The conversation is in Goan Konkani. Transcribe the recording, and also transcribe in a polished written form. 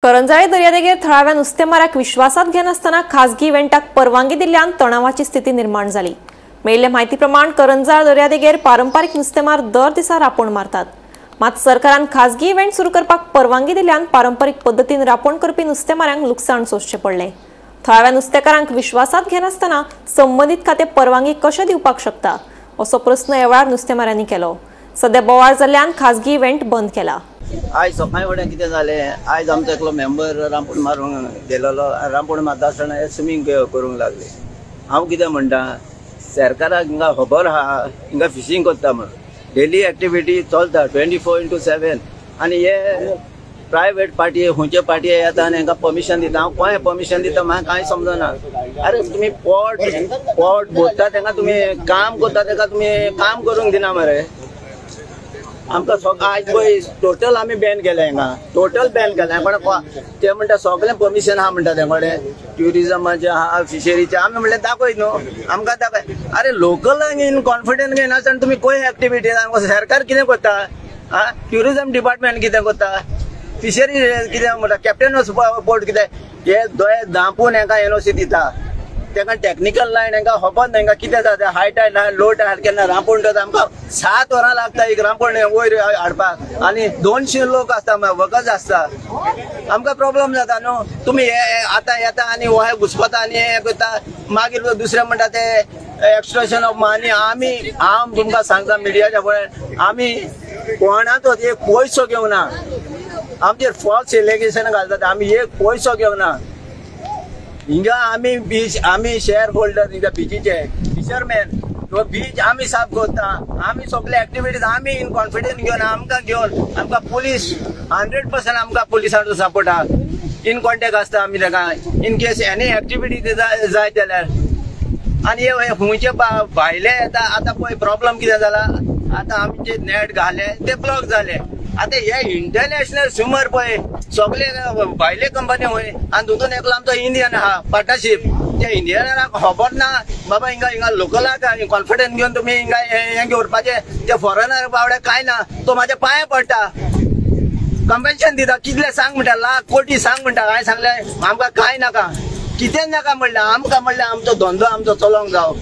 करंजाळे दर्यादेगेर थळाव्या नुस्तेमाराक विश्वासात घेनासतना खासगी इव्हेंटाक परवानगी दिल्ल्यान तणावाची स्थिती निर्माण जाली। मेळिल्ले म्हायती प्रमाण करंजाळ दर्यादेगेर पारंपारिक नुस्तेमार दर दिसा रापोण मारतात। मात सरकारान खासगी इव्हेंट सुरू करपाक परवानगी दिल्ल्यान पारंपारिक पद्दतीन रापोण करपी नुस्तेमारांक लुकसाण सोंसचें पडलें। थळाव्या नुस्तेकारांक विश्वासात घेनासतना संबंदीत खातें परवानगी कशें दिवपाक शकता असो प्रस्न ह्या वेळार नुस्तेमारांनी केलो। सध्या बोवाळ जाल्ल्यान खासगी इव्हेंट बंद केला। आयज सकाळी फुडें कितें जालें, आयज आमचो एकलो मेंबर रांपोण मारूंक गेलेलो, रांपोण मारता आसतना स्विमींग करूंक लागले। हांव कितें म्हणटा, सरकाराक हिंगा खबर आहा हिंगा फिशींग करता म्हणून, डेली एक्टिविटी चलता 24/7 आनी हे प्रायवेट पार्टी खंयचे पार्टी येता आनी हांकां परमिशन दिता। हांव कोणें परमिशन दिता म्हाका कांय समजना। अरे तुमी पोट पोट भरता तेंका, तुमी काम करता तेका तुमी काम करूंक दिना मरे। आमकां आयज पळय टोटल आमी बॅन केलें हांगा, टोटल बॅन केलें। पण ते म्हणटा सगळें परमिशन आहा म्हणटा ते कडेन, ट्युरिजमाचें आहा, फिशरीचें। आमी म्हणलें दाखय न्हू आमकां, दाखय। अरे लोकलांक इन कॉन्फिडन्स घेयनासतना तुमी खंय एक्टिविटी, आमकां सरकार कितें करता, आं ट्युरिजम डिपार्टमेंट कितें करता, फिशरी कितें म्हणटा, कॅप्टन ऑफ पोर्ट कितें, हे दोळे दांपून हांकां एनओसी दिता। तेका टॅक्निकल लायन हांकां खबर ना हांकां कितें जाता, हाय टायड लो टायड केन्ना रांपोण जाता। आमकां 7 वरां लागता एक रांपोण वयर हाडपाक आनी 200 लोक आसता, वर्कर्स आसता, आमकां प्रॉब्लम जाता न्हू। तुमी हे आतां येता आनी वय घुसपता आनी हें करता, मागीर दुसरें म्हणटा ते एक्स्ट्रेशन ऑफ मनी। आमी हांव तुमकां सांगता मिडियाच्या फुडें, आमी कोणाचो एक पयसो घेवना, आमचेर फॉल्स एलिगेशन घालतात, आमी एक पयसो घेवना। हिंगा आमी बीच, आमी शेअर होल्डर हिंगा बिचीचे फिशरमॅन, तो बीच आमी साफ करता, आमी सगळे एक्टिविटीज आमी इन कॉन्फिडन्स घेवन आमकां घेवन आमकां पुलीस 100% आमकां पुलिसांचो सपोर्ट आहा, इन कॉन्टेक्ट आसता आमी ताका इन केस एनी एक्टिविटी जाय जाल्यार। आनी हे खंयचे भायले येता, आतां पळय प्रॉब्लम कितें जाला, आतां आमचे नेट घाले ते ब्लॉक जाले। आतां हे इंटरनॅशनल स्विमर पळय सगळे भायले कंपनी वय आनी तितून एकलो आमचो इंडियन आहा पार्टनरशीप, त्या इंडियनाक खबर ना बाबा हिंगा हिंगा लोकलाक कॉन्फिडन्स घेवन तुमी हिंगा हें घेवपाचें, ते फॉरेनर बावडे कांय ना, तो म्हाज्या पांय पडटा, कंपेन्शन दिता, कितले सांग म्हणटा, लाख कोटी सांग म्हणटा। हांवें सांगलें आमकां कांय नाका, कितेंच नाका म्हणलें, आमकां म्हणलें आमचो धंदो आमचो चलोवंक जावो।